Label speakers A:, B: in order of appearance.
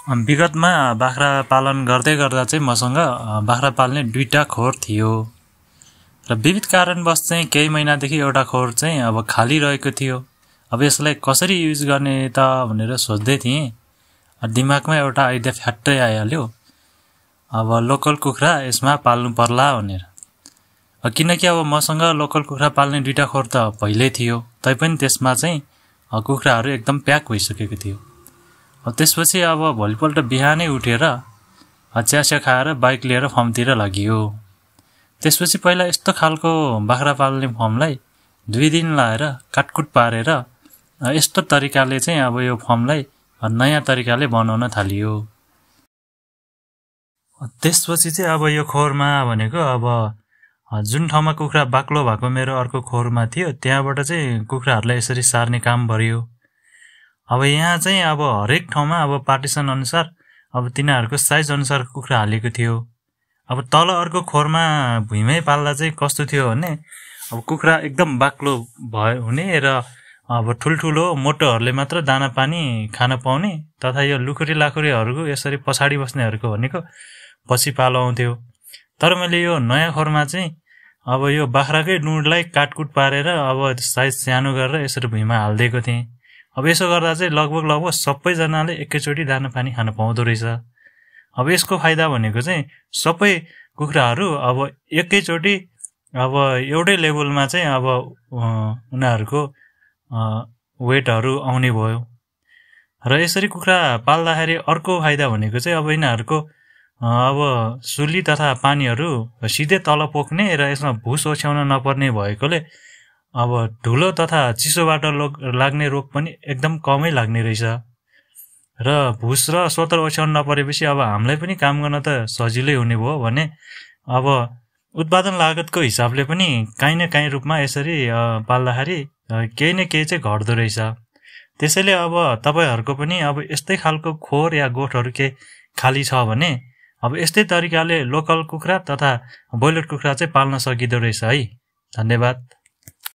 A: विगतमा बाख्रा पालन गर्दै गर्दा चाहिँ मसँग बाख्रा पाल्ने 2टा खोर थियो र विविध कारणवश चाहिँ केही महिनादेखि एउटा खोर चाहिँ अब खाली रहेको थियो। अब यसलाई कसरी युज गर्ने त भनेर सोच्दै थिएँ। दिमागमा एउटा आइडिया फ्याट्टै आइहाल्यो, अब लोकल कुखुरा यसमा पाल्नु पर्ला भनेर। किनकि अब मसँग लोकल कुखुरा पाल्ने 2टा खोर त पहिल्यै थियो, तैपनि त्यसमा चाहिँ कुखुराहरू एकदम प्याक भइसकेको थियो। त्यसपछि अब भोलिपल्ट बिहानै उठेर चिया खाएर बाइक लिएर फर्मतिर लागियो। त्यसपछि पहिला यस्तो खालको बाख्रा पाल्ने फर्मलाई 2 दिन लाएर काटकुट पारेर यस्तो तरिकाले चाहिँ अब यो फर्मलाई नयाँ तरिकाले बनाउन थालियो। त्यसपछि चाहिँ अब यो खोरमा भनेको अब जुन ठाउँमा कुखुरा बाक्लो भएको मेरो अर्को खोरमा थियो, त्यहाँबाट चाहिँ कुखुराहरूलाई यसरी सार्ने काम भरियो। अब यहाँ चाहिँ अब हरेक ठाउँमा अब पार्टिसन अनुसार अब तिनीहरूको साइज अनुसार कुखुरा हालेको थियो। अब तल अर्को खोरमा भुइँमै पाल्दा चाहिँ कस्तो थियो भने अब कुखुरा एकदम बाक्लो भयो हुने र अब ठुल्ठुलो मोटोहरूले मात्र दाना पानी खान पाउने, तथा यो लुखुरी लाखुरीहरूको यसरी पछाडि बस्नेहरूको भनेको पछि पालो आउँथ्यो। तर मैले यो नयाँ खोरमा चाहिँ अब यो बाख्राकै डुँडलाई काटकुट पारेर अब साइज सानो गरेर यसरी भुइँमा हालिदिएको थिएँ। अब यसो गर्दा चाहिँ लगभग सबैजनाले एकैचोटि दाना पानी खान पाउँदो रहेछ। अब यसको फाइदा भनेको चाहिँ सबै कुखुराहरू अब एकैचोटि अब एउटै लेभलमा चाहिँ अब उनीहरूको वेटहरू आउने भयो। र यसरी कुखुरा पाल्दाखेरि अर्को फाइदा भनेको चाहिँ अब यिनीहरूको अब सुली तथा पानीहरू सिधै तल पोख्ने र यसमा भुस ओछ्याउन नपर्ने भएकोले अब धुलो तथा चिसोबाट लाग्ने रोग पनि एकदम कमै लाग्ने रहेछ। र भुस र सोतर ओछ्याउन नपरेपछि अब हामीलाई पनि काम गर्न त सजिलै हुने भयो भने अब उत्पादन लागतको हिसाबले पनि काहीँ न काहीँ रूपमा यसरी पाल्दाखेरि केही न केही चाहिँ घट्दो रहेछ। त्यसैले अब तपाईहरूको पनि अब यस्तै खालको खोर या गोठहरू केही खाली छ भने अब यस्तै तरिकाले लोकल कुखुरा तथा ब्रोइलर कुखुरा चाहिँ पाल्न सकिँदो रहेछ है। धन्यवाद।